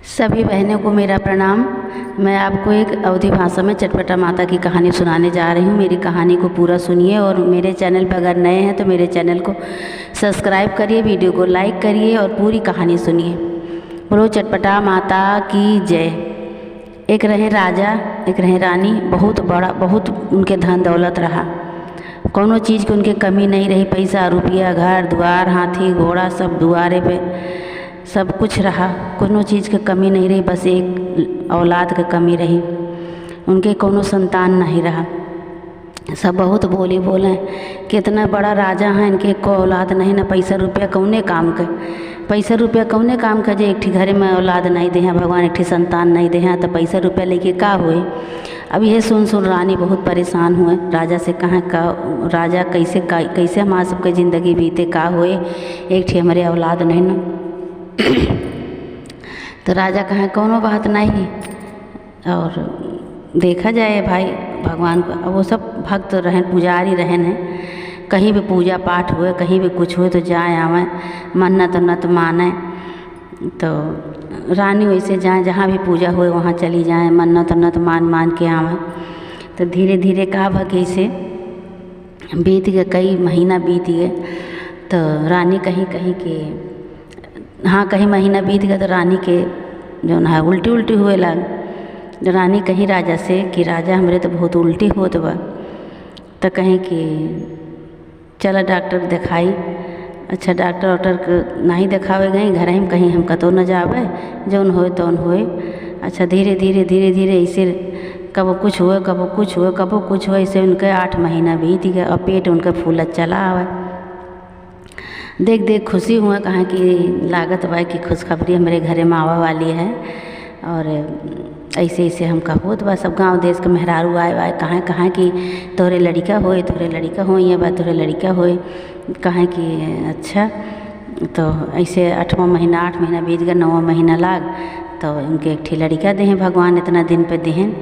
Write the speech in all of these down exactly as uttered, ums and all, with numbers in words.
सभी बहनों को मेरा प्रणाम। मैं आपको एक अवधी भाषा में चटपटा माता की कहानी सुनाने जा रही हूँ। मेरी कहानी को पूरा सुनिए और मेरे चैनल पर अगर नए हैं तो मेरे चैनल को सब्सक्राइब करिए, वीडियो को लाइक करिए और पूरी कहानी सुनिए। बोलो चटपटा माता की जय। एक रहे राजा, एक रहे रानी। बहुत बड़ा, बहुत उनके धन दौलत रहा, कौनो चीज़ की उनके कमी नहीं रही। पैसा रुपया, घर दुआर, हाथी घोड़ा सब दुआरे पे, सब कुछ रहा, कोनो चीज़ के कमी नहीं रही। बस एक औलाद के कमी रही, उनके कोनो संतान नहीं रहा। सब बहुत बोली बोले कि इतना बड़ा राजा है, इनके एको औलाद नहीं, ना पैसा रुपया कौने काम के, पैसा रुपया कौने काम के, जे एक ठी घरे में औलाद नहीं दे हैं भगवान, एक ठी संतान नहीं दे हैं, तो पैसा रुपया लेके का होए? अब यह सुन सुन रानी बहुत परेशान हुए। राजा से कहा का, राजा कैसे का, कैसे हमार सबके जिंदगी बीते, का होए, एक ठी हमरे औलाद नहीं ना। तो राजा कहा कौनो बात नहीं, और देखा जाए भाई भगवान को। अब वो सब भक्त रहन, पुजारी रहन है, कहीं भी पूजा पाठ हुए, कहीं भी कुछ हुए तो जाए आवे, मन्नत उन्नत माने। तो रानी वैसे जाए, जहाँ भी पूजा हुए वहाँ चली जाए, मन्नत उन्नत मान मान के आवे। तो धीरे धीरे का भा कैसे बीत गए, कई महीना बीत गए। तो रानी कहीं कहीं के, हाँ, कहीं महीना बीत गए तो रानी के जौन है उल्टी उल्टी हुए लाग। रानी कहीं राजा से कि राजा, हमरे तो बहुत उल्टी होत बा। तो कहीं कि चला डॉक्टर देखाई। अच्छा, डॉक्टर वाक्टर के नहीं देखावे गई, घर में कहीं हम कतौ न जावे, जौन होए तौन होए। अच्छा, धीरे धीरे धीरे धीरे ऐसे कबो कुछ हुए, कबो कुछ हुए, कबो कुछ हुए, ऐसे उनके आठ महीना बीत गए और पेट उनके फूलत चला आवे। देख देख खुशी हुआ, कहा कि लागत बा कि खुशखबरी हमरे घरे में आवे वाली है। और ऐसे ऐसे हमका होत बा, सब गाँव देश के मेहरारू आए आए, कहा कहा कि तोहरे लड़िका होए, तोहरे लड़िका होए, ये बा तोहरे लड़िका होए, कहा कि अच्छा। तो ऐसे आठवाँ महीना, आठ महीना बीत गया, नौवाँ महीना लाग, तो उनके एक ठी लड़िका देहें भगवान, इतना दिन पे देहें।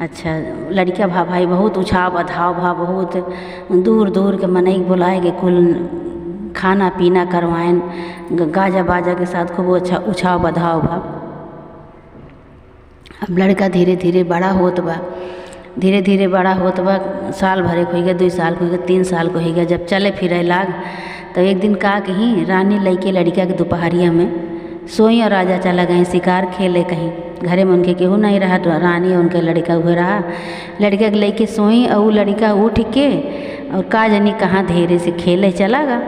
अच्छा, लड़िका भा भाई बहुत उछाव बधाव भा, बहुत दूर दूर के मनई के बुलाए के कुल खाना पीना करवाएन, ग-, गाजा बाजा के साथ खूब अच्छा उछाव बधाव भा। अब लड़िका धीरे धीरे बड़ा होत बा, धीरे धीरे बड़ा होत बा, साल भरे के होइगा, दुई साल के होइगा, तीन साल के होइगा, जब चले फिरे लाग, तो एक दिन का कही, रानी लइके लड़िका के दुपहरिया में सोई और राजा चला गए शिकार खेले कहीं। घरे में उनके केहू नहीं रहा, तो रानी और उनके लड़िका उहे रहा। लड़िका के लइके सोई और उ लड़िका उठ के और का जानी कहाँ धेरे से खेले चला गा।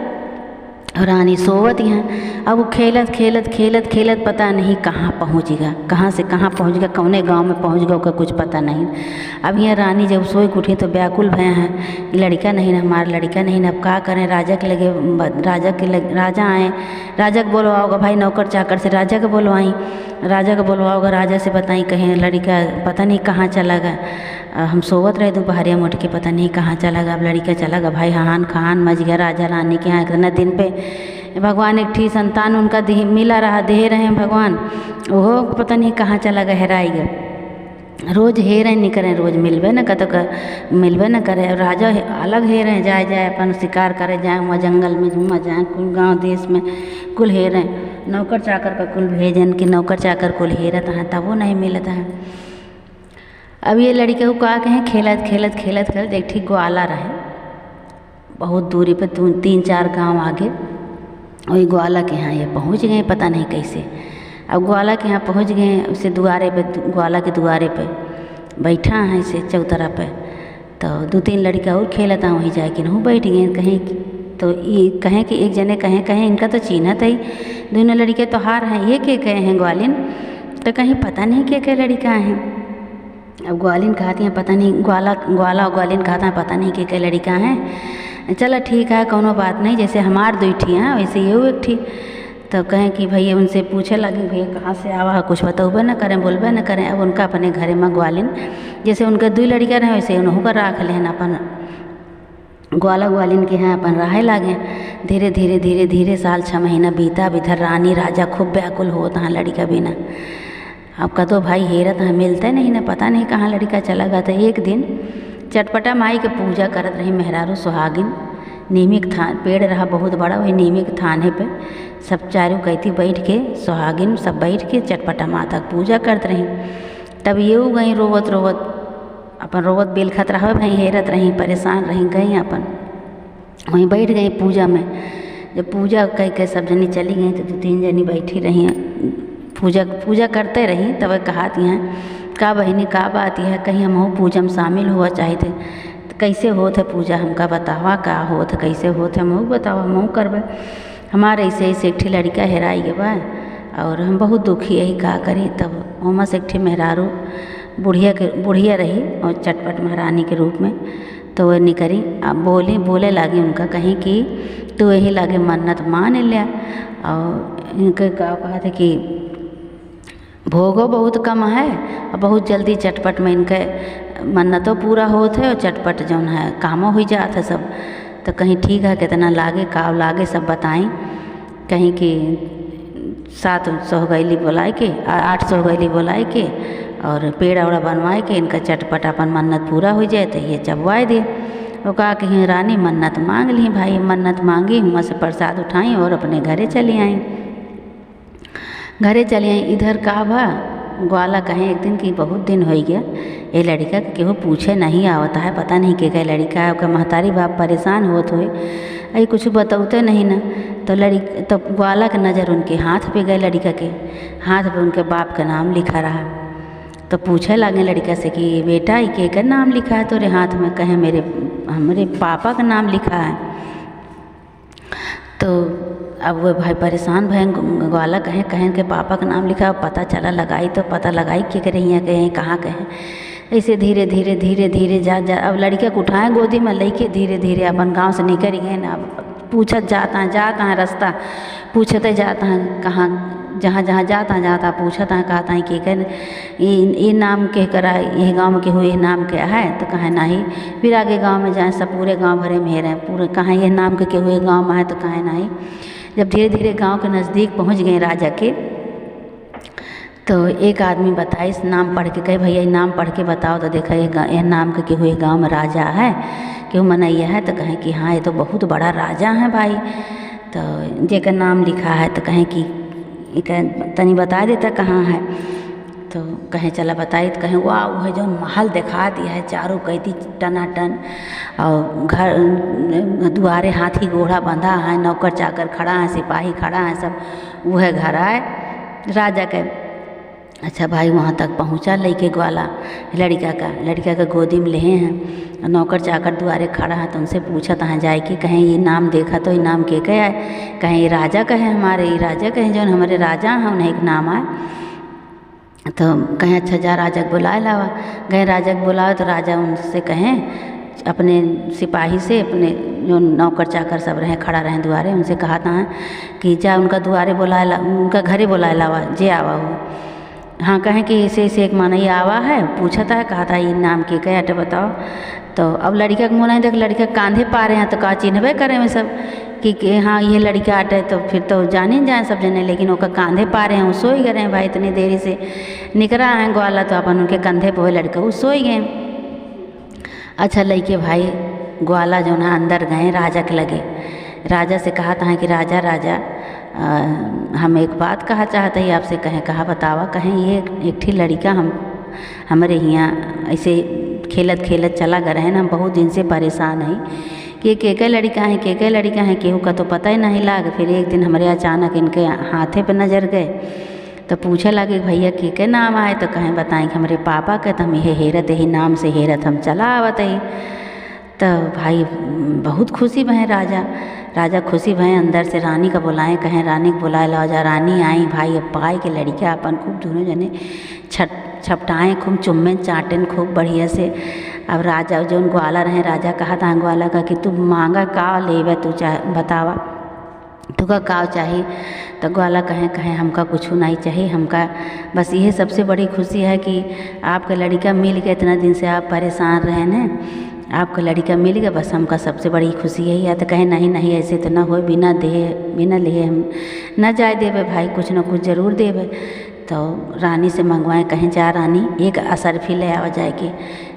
और रानी सोवत हैं। अब वो खेलत खेलत खेलत खेलत पता नहीं कहाँ पहुँच गया, कहाँ से कहाँ पहुँच गया, कौने गाँव में पहुँच गया, ओकर कुछ पता नहीं। अब यहाँ रानी जब सोई के उठी तो व्याकुल भय हैं कि लड़िका नहीं ना, हमार लड़िका नहीं ना, अब का करें? राजा के लगे, राजा के लग, राजा आए, राजा के बोलवाओगा भाई, नौकर चाकर से राजा के बोलवाई, राजा के बोलवाओगा, राजा से बताई, कहें लड़िका पता नहीं कहाँ चला गया। आ, हम सोवत रहे दोपहरिया में उठ के, पता नहीं कहाँ चला गया, अब लड़िका चला गया भाई, हहान खहान मच गया राजा रानी के यहाँ इतना दिन पे। भगवान एक ठी संतान उनका दिहे, मिला रहा, दिहे रहे हैं भगवान, ओहो पता नहीं कहाँ चला गया, हेराई गया। रोज हेरे निकरे, रोज मिलबे न कतो का, मिलबे न करे। और राजा हे-, अलग हेरे, जाए जाए अपन शिकार करे, जाए हुआँ जंगल में, हुआँ जाए कुल गाँव देश में कुल हेरे, नौकर चाकर का कुल भेजन कि नौकर चाकर कुल हेरत हैं, तबो नहीं मिलत हैं। अब ये लड़िका का कहें खेलत खेलत खेलत खेलत एक ठी ग्वाला रहे, बहुत दूरी पे, दू, तीन चार गाँव आगे। वही ग्वाला के यहाँ ये पहुँच गए, पता नहीं कैसे। अब ग्वाला के यहाँ पहुँच गए, उसे दुआरे पे, ग्वाला के दुआरे पे बैठा है से चौतरा पे। तो दो तीन लड़िका और खेलत हैं वहीं जाके, नहू बैठ गए। कहें कि, तो ये कहें कि एक जने कहें, कहें इनका तो चिन्हत है, दोनों लड़िका तो हार हैं, ये के कहे हैं ग्वालिन? तो कहीं पता नहीं के के लड़िका हैं। अब ग्वालिन कहती हैं, पता नहीं, ग्वाला, ग्वाला और ग्वालिन कहता है, पता नहीं के के लड़िका हैं। चला ठीक है, कौनो बात नहीं, जैसे हमार दुई ठी हैं, वैसे ये एक ठी। तो कहें कि भैया उनसे पूछे लगे, भैया कहाँ से आवा है, कुछ बतौबे न करें, बोलबे न करें। अब उनका अपने घरे में ग्वालिन, जैसे उनके दुई लड़िका रहे, वैसे उनहू का राख लेहन अपन ग्वाला ग्वालिन के यहाँ अपन रहे लागे। धीरे धीरे धीरे धीरे साल छः महीना बीता, अब इधर रानी राजा खूब व्याकुल होत हैं लड़िका बिना। अब कतो भाई हेरत हैं, मिलते नहीं ना, पता नहीं कहाँ लड़िका चला गया। तो एक दिन चटपटा माई के पूजा करत रही मेहरारू सुहागिन, नीमी के थान, पेड़ रहा बहुत बड़ा, वही नीमी के थाने पे सब चारू कैती बैठ के, सुहागिन सब बैठ के चटपटा माता के पूजा करत रही। तब ये गई रोवत रोवत, अपन रोवत बिलखत रहवे भाई, हेरत रही, परेशान रही, गई अपन वहीं बैठ गई पूजा में। जब पूजा कइ के सब जनी चली गई तो दो तीन जनी बैठी रही, पूजा पूजा करते रही। तब कहत हैं, "का बहिनी, का बात है? कहीं हमहू पूजा में शामिल हुआ चाहित है, तो कैसे होत है पूजा, हमका बतावा, का होत है, कैसे होत है, हमहू बतावा, हमहू करबे। हमार ऐसे ऐसे एक ठे लड़का हेराई गए बा और हम बहुत दुखी यही, का करी?" तब ओमा से एक ठे मेहरारू बुढ़िया के, बुढ़िया रही और चटपट महारानी के रूप में, तो वह निकरी, अब बोली, बोले लागी उनका, कहीं कि तू यही लागे मन्नत मान लिया। और इनके का कहत है कि भोगो बहुत कम है और बहुत जल्दी चटपट में इनके मन्नतो पूरा होत है और चटपट जौन है कामो हुई जात है सब। तो कहीं ठीक है, कितना लागे, का लागे, सब बताई। कहीं कि सात सोहगैली बोलाए के, आ, आठ सोहगैली बोलाए के और पेड़ा ओड़ा बनवाए के इनका चटपट अपन मन्नत पूरा हो जाए तो ये चबवाए दे। वो कहा कि "रानी मन्नत मांग ली भाई, मन्नत मांगी, हुआं से प्रसाद उठाई और अपने घरे चली आई।" घरे चली आई। इधर का बा, ग्वाला कहे एक दिन कि "बहुत दिन हो गया, ये लड़का के केहू पूछे नहीं आवता है, पता नहीं के का लड़का है।" ओकर महतारी बाप परेशान होत हुए, "अई कुछ बतौते नहीं ना।" तो लड़ी, तो ग्वाला के नज़र उनके हाथ पे गए, लड़का के हाथ पे उनके बाप का नाम लिखा रहा। तो पूछे लागे लड़का से कि "बेटा, ये के का नाम लिखा है तोरे हाथ में?" कहे "मेरे, हमरे पापा का नाम लिखा है।" तो अब वो भाई परेशान भए, ग्वाला कहे, कहे के पापा का नाम लिखा, अब पता चला, लगाई तो पता लगाई के करे हियाँ के हैं, कहाँ के हैं। ऐसे धीरे धीरे धीरे धीरे जा जा, अब लड़का के उठाए गोदी में लेके धीरे धीरे अपन गाँव से निकल गए ना। अब पूछत जाता है, जाता है रास्ता, पूछते जाता है, कहाँ, जहाँ जहाँ जाता है, जाता है, पूछता है, कहता है कि कह ये, ये नाम के करा, ये गाँव के हुए नाम के है? तो कहे नहीं। फिर आगे गाँव में जाए, सब पूरे गाँव भरे में हेरे, पूरे कहे ये नाम के, के हुए गाँव में है? तो कहे नहीं। जब धीरे धीरे गाँव के नज़दीक पहुँच गए राजा के, तो एक आदमी बताइस, नाम पढ़ के कहे, "भैया, ये नाम पढ़ के बताओ तो देखा, ये गा-, ये नाम के केहू ये गाँव में राजा है, केहू मनैया है?" तो कहे कि "हाँ, ये तो बहुत बड़ा राजा है भाई।" तो जेकर नाम लिखा है तो कहे कि "इके तनी बता देता कहाँ है?" तो कहे "चला बताई।" तो कहे "वाह, वह जो महल देखात है चारों कैती टनाटन, और घर दुआरे हाथी घोड़ा बंधा है, नौकर चाकर खड़ा है, सिपाही खड़ा है, सब वह घर आए राजा के।" अच्छा भाई, वहाँ तक पहुँचा लइके ग्वाला लड़का का, लड़का का गोदी में लेहे हैं, नौकर चाकर दुआरे खड़ा है, तो उनसे पूछत हैं जाए कि कहे ये नाम देखा तो ये नाम के के है? कहे ये राजा का है हमारे, ये राजा का है, जौन हमारे राजा हैं उन्हें एक नाम आए। तो कहे अच्छा जा राजा के बुलाए लावा। गए राजा के बुलावे तो राजा उनसे कहे अपने सिपाही से, अपने जो नौकर चाकर सब रहे खड़ा रहे दुआरे, उनसे कहत हैं कि जा उनका दुआरे बुलाए ला, उनका घरे बुलाए लावा, जे आवा हो। हाँ, कहे कि ऐसे ऐसे एक मनई आवा है, पूछत है, कहत है ये नाम के के अटे बताओ। तो अब लड़का के मुँह नहीं देख, लड़का कांधे पारे हैं तो का चिन्हबे करे में सब कि, कि हाँ ये लड़का अटे, तो फिर तो जाने जाए सब जने, लेकिन ओकर कांधे पारे हैं, उ सोई गए रहे भाई, इतनी देरी से निकरा है ग्वाला, तो अपन उनके कंधे पे हुए लड़का उ सोई गए। अच्छा लइके भाई ग्वाला जौन है अंदर गए राजा के लगे, राजा से कहत हैं कि राजा, राजा, अ, हम एक बात कहा चाहत ही आपसे। कहे कहा बतावा। कहे ये एक, एक ठे लड़का हम, हमरे हियाँ ऐसे खेलत खेलत चला गए रहे, हम बहुत दिन से परेशान है कि के के लड़का है, के के लड़का है, केहू का तो पता ही नहीं लाग। फिर एक दिन हमरे अचानक इनके हाथे पे नजर गए तो पूछे लागे भैया के के नाम आए, तो कहे बताएं कि हमरे पापा के, तो हम यही हेरत, यही नाम से हेरत हम चला आवत ही। तो भाई बहुत खुशी भए राजा, राजा खुशी भए, अंदर से रानी का बुलाए, कहे रानी के बुलाए लावा जा। रानी आई भाई, अब पाए के लड़का अपन खूब दोनों जने छट छपटाएं, खूब चुम्में चाटें खूब बढ़िया से। अब राजा जौन ग्वाला रहे, राजा कहत हैं ग्वाला का कि तू मांगा का लेबे, तू चाहे बतावा। तुका का चाही? तो ग्वाला कहे, कहे हमका कुछ नहीं चाही, हमका बस यह सबसे बड़ी खुशी है कि आपका लड़का मिल गया, इतना दिन से आप परेशान रहे न, आपका लड़का मिल गया, बस हमका सबसे बड़ी खुशी यही है। तो कहे नहीं नहीं, ऐसे तो ना हो, बिना देहे बिना लिए हम ना जाए देबे भाई, कुछ ना कुछ जरूर देबे। तो रानी से मंगवाए, कहे जा रानी एक असरफी ले आवा जाए के।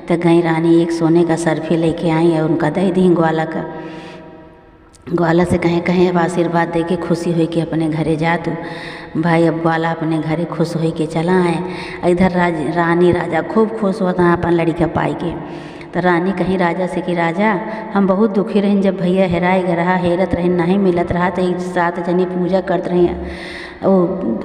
तो गई रानी एक सोने का असरफी लेके आई और उनका दे दी ग्वाला का। ग्वाला से कहें, कहें अब आशीर्वाद दे के खुशी होई के अपने घरे जा तू। भाई अब ग्वाला अपने घरे खुश होई के चला आए। इधर राज-, रानी राजा खूब खुश होत हैं अपन लड़िका पाई के। तो रानी कहीं राजा से कि राजा, हम बहुत दुखी रहिन, जब भैया हेराए गए रहा, हेरत रहिन, नहीं मिलत रहा, तो एक सात जनी पूजा करत रही, ओ,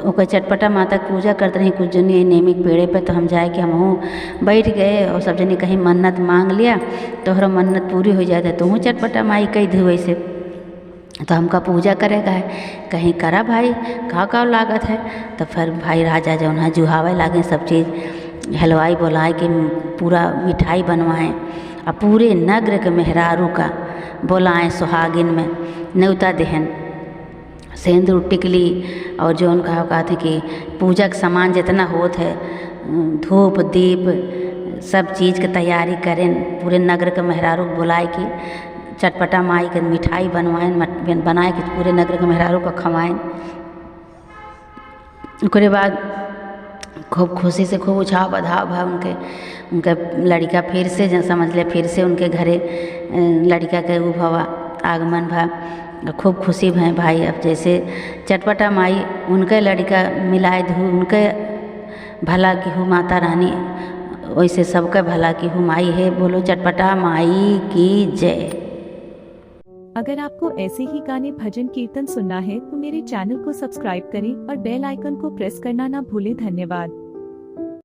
ओकर चटपटा माता के पूजा करत रही कुछ जनी नेमी के पेड़े पे, तो हम जाए के हमहूँ बैठ गए और सब जनी कहीं मन्नत मांग लिया, तोहरो मन्नत पूरी हो जाए, तो तूहूँ चटपटा माई कह दू वैसे। तो हमका पूजा करे का है, कहीं करा भाई, का का लागत है। तो फिर भाई राजा जौन है जुहावे लागे सब चीज, हलवाई बोलाए के पूरा मिठाई बनवाए, आ पूरे नगर के मेहरारू का बोलाए, सुहागिन में न्योता देहन, सेंदूर टिकली और जौन का कहत है कि पूजा के सामान जितना होत है, धूप दीप सब चीज के तैयारी करें, पूरे नगर के मेहरारू के बोलाए के चटपटा माई के मिठाई बनवाएन, मट-, बन-, बनाए के पूरे नगर के मेहरारू को खवाएन। ओकरे बाद खूब खुशी से खूब उछाह बधाव भा उनके, उनके लड़िका फिर से, जन समझ ले, फिर से उनके घरे, अ, लड़िका के उ भवा, आगमन भा। खूब खुशी भए भाई। अब जैसे चटपटा माई उनके लड़िका मिलाए दू, उनके भला की हूँ माता रानी, वैसे सबके भला की हूँ माई है। बोलो चटपटा माई की जय। अगर आपको ऐसे ही गाने, भजन, कीर्तन सुनना है तो मेरे चैनल को सब्सक्राइब करें और बेल आइकन को प्रेस करना ना भूलें। धन्यवाद।